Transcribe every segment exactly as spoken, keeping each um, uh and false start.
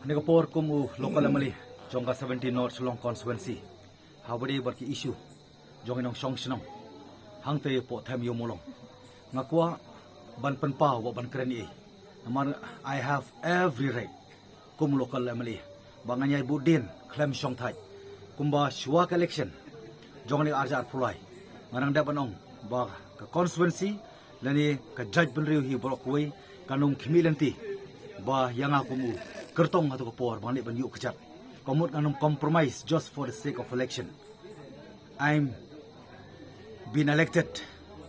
Neka por kum u local M L A jong ka seventeen North Shillong constituency, haba dei bad ki issue jong i nongshong shnong hangtei hapoh them ïew Mawlong, nga kwah ban pynpaw bad ban kren ei. Namar I have every right kum u local M L A ba ngan ïai bud dien khlem shong thait. Kumba shuwa ka election jong ka ar hajar arphew lai, nga nang dep ban ong ba ka constituency lane ka jaitbynriew hi baroh kawei kan ym khmih lynti ba ïa nga kum u kyrtong ha tu ka por ba ngan leit ban ïuh kjat. Ka mut ngan ym compromise just for the sake of election. I'm been elected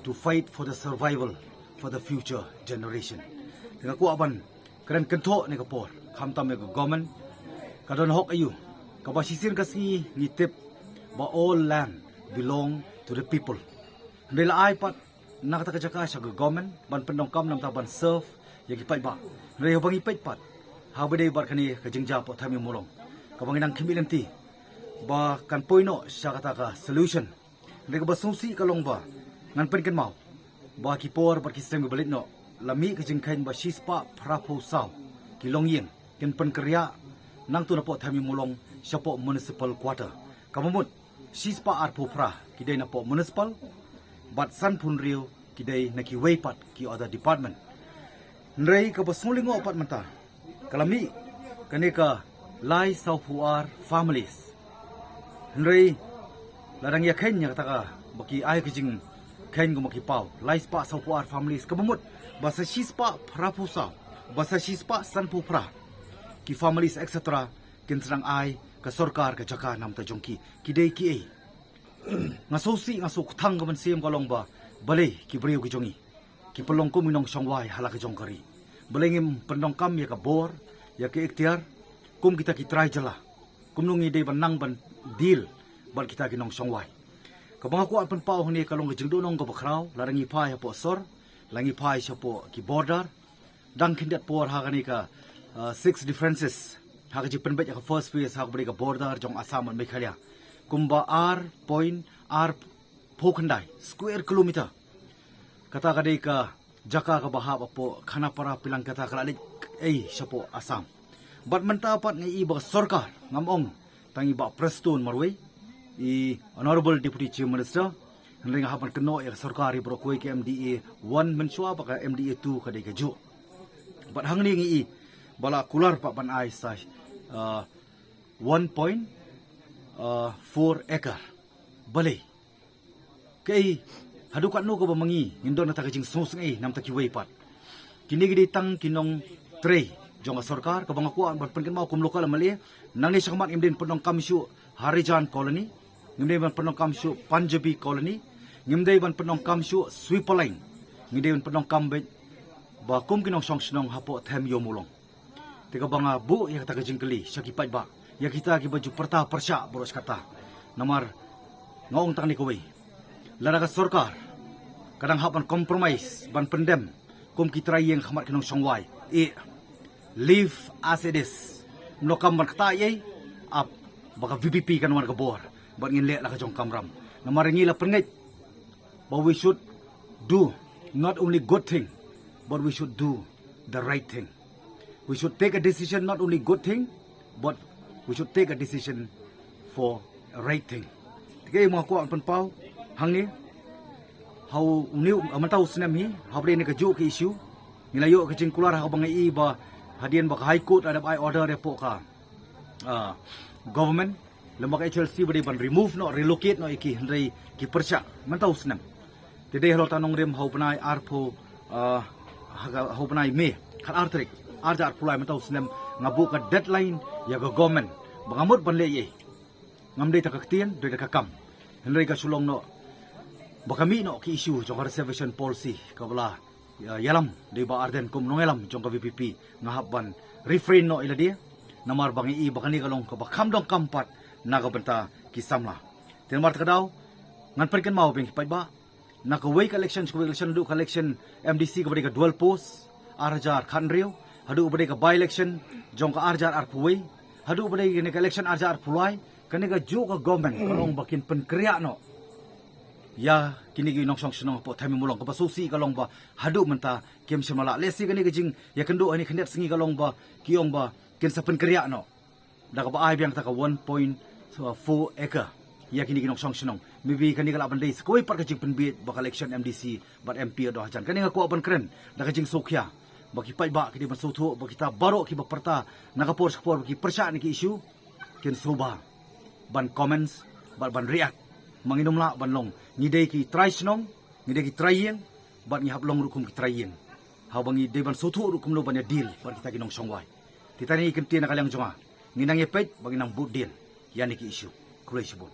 to fight for the survival for the future generation. Nga kwah ban kren kynthoh ne ka por, khamtam ïa ka government, ka don hok aïu? Kaba shisien ka sngi ngi tip ba all land belong to the people. Hynrei la ai pat na kata ka jaka sha ka government ban pyndonkam namar ban serve ïa ki paidbah. Hynrei haba ngi peit pat haba dei bad kane ka jingjia hapoh them ïew Mawlong, kaba ngi nang khmih lynti ba kan poi noh sha kata ka solution. Hynrei kaba sngewsih ka long ba ngan pynkynmaw ba ki por bad ki snem kiba leit noh la mih ka jingkheiñ ba shispah phraphew saw ki longïing kin pynkynriah nangta napoh them ïew Mawlong shapoh municipal quarter. Kaba mut shispah arphew phra ki dei napoh municipal bad sanphew hynriew ki dei na kiwei pat ki other department. Hynrei kaba sngewlyngngoh pat mynta ka la mih kane ka lai sawphew ar families. Hynrei la dang ïakheiñ ïa kata kaba ki ai ka jingkheiñ kumba ki paw, lai spah sawphew ar families, kaba mut ba sa shispah phraphew saw, ba sa shispah sanphew phra ki families, et cetera, kin sa dang ai ka sorkar ka jaka namar jong ki. Ki dei kiei? Nga sngewsih, nga sngewkthang ka mynsiem ka long ba balei ki briew ki jong ngi ki pynlong kum ki nongshong wai ha la ka jong ka ri. Balei ngim pyndonkam ïa ka bor, ïa ka iktiar kum kita ki trai jylla? Kumno ngi dei ban nang ban deal bad kita ki nongshong wai? Kaba nga kwah pynpaw hangne ka long ka jingduhnong kaba khraw, lada ngi phai hapoh sor, la ngi phai shapoh ki border, dang khyndiat por ha kane ka, uh, six differences ha ka jingpynbeit ïa ka first phase ha kaba dei ka border jong Assam bad Meghalaya, kumba ar point ar phew khyndai square kilometer. Kata ka dei ka jaka kaba hap hapoh Khanapara, Pilangkata, ka la leit ei shapoh Assam. Bad mynta pat nga i ba ka sorkar, ngam ong tang i Bah Prestone marwei, i Honorable Deputy Chief Minister, hynrei nga hap ban kynnoh ïa ka sorkar hi baroh kawei, ka M D A one mynshuwa bad ka M D A two ka dei kajuh. Bad hangne ngi i ba la kular pat ban ai sa, uh, one point four acre. Balei? Kaei, haduh katno kaba ma ngi ngin don kata ka jingsngewsynei namar kiwei pat? Kine ki dei tang ki nongtrei jong ka sorkar. Kaba nga kwah ban pynkynmaw kum local M L A, nangne shakhmat ngim dei ban pyndonkam shuh Harijan Colony, ngim dei ban pyndonkam shuh Punjabi Colony, ngim dei ban pyndonkam shuh Sweeper Line, ngim dei ban pyndonkam beit ba kum ki nongshong shnong hapoh them ïew Mawlong. Te kaba nga buh ïa kata ka jingkylli sha ki paidbah, ïa kita kiba ju pyrta pyrshah baroh shi katta. Namar nga ong tang ne kawei, lada ka sorkar ka dang hap ban compromise, ban pyndem kum ki trai ïing ha khmat ki nongshong wai, eh, leave as it is. Mno kam ban kata ei, ap ba ka V P P kan wan ka bor bad ngin leh la ka jong kamram. Namar ngi la pyrngeit ba we should do not only good thing, but we should do the right thing. We should take a decision, not only good thing, but we should take a decision for a right thing. Te kaei ma nga kwah pynpaw hangne, ha u, une u, mynta u snem hi, haba dei ne kajuh ka issue, ngi la ïoh ka jingkular ha kaba nga i ba hadien ba ka High Court la dep ai order ïa pok ka, ah, government lem bad ka H L C ba dei ban remove noh, relocate noh ïa ki, hynrei ki pyrshah mynta u snem. Te dei halor ta nongrim ha u bnai arphew, ah, ha ka, ha u bnai May, khat ar tarik, ar hajar arphew lai mynta u snem, nga buh ka deadline ïa ka government ba nga mut ban leh ei. Ngam dei ta ka ktien, dei ta ka kam. Hynrei ka shu long noh ba ka mih noh ki issue jong ka reservation policy kaba la ïa, ïalam da i Bah Ardent kum nongïalam jong ka V P P, nga hap ban refrain noh ïa lade. Namar ba nga i ba kane ka long kaba kham donkam pat na ka bynta ki samla. Te namar kata ka daw ngan pynkynmaw biang ki paidbah, na kawei ka election sha kawei ka election, haduh ka election M D C kaba dei ka dual post ar hajar khathynriew, haduh ba dei ka by election jong ka ar hajar arphew wei, haduh ba dei kane ka election ar hajar arphew lai, kane kajuh ka government ka long ba kin pynkynriah noh ïa kine ki nongshong shnong hapoh them ïew Mawlong. Kaba sngewsih ka long ba haduh mynta kim shym la lah. Lehse kane ka jingïakynduh ha kine khyndiat sngi ka long ba ki ong ba kin sa pynkynriah noh da kaba ai biang ta ka one point four acre ïa kine ki nongshong shnong. Maybe kane ka lah ban dei sa kawei pat ka jingpynbiej ba ka election M D C bad M P ha dong hajan. Kane nga kwah ban kren da ka jingsngewkhia ba ki paidbah ki dei ban sngewthuh, ba kita baroh kiba pyrta na ka por sha ka por ba ki pyrshah na ki issue kin sngewbha ban comments bad ban react. Ma ngin ym lah ban long ngi dei ki trai shnong, ngi dei ki trai ïing bad ngi hap long ruh kum ki trai ïing. Haba ngi dei ban sngewthuh ruh kumno ban ïa deal bad kita ki nongshong wai. Te tang ngi kyntien na ka liang jong nga, ngi nang ïa peit bad ngi nang bud deal ïa kine ki issue. Khublei shibun.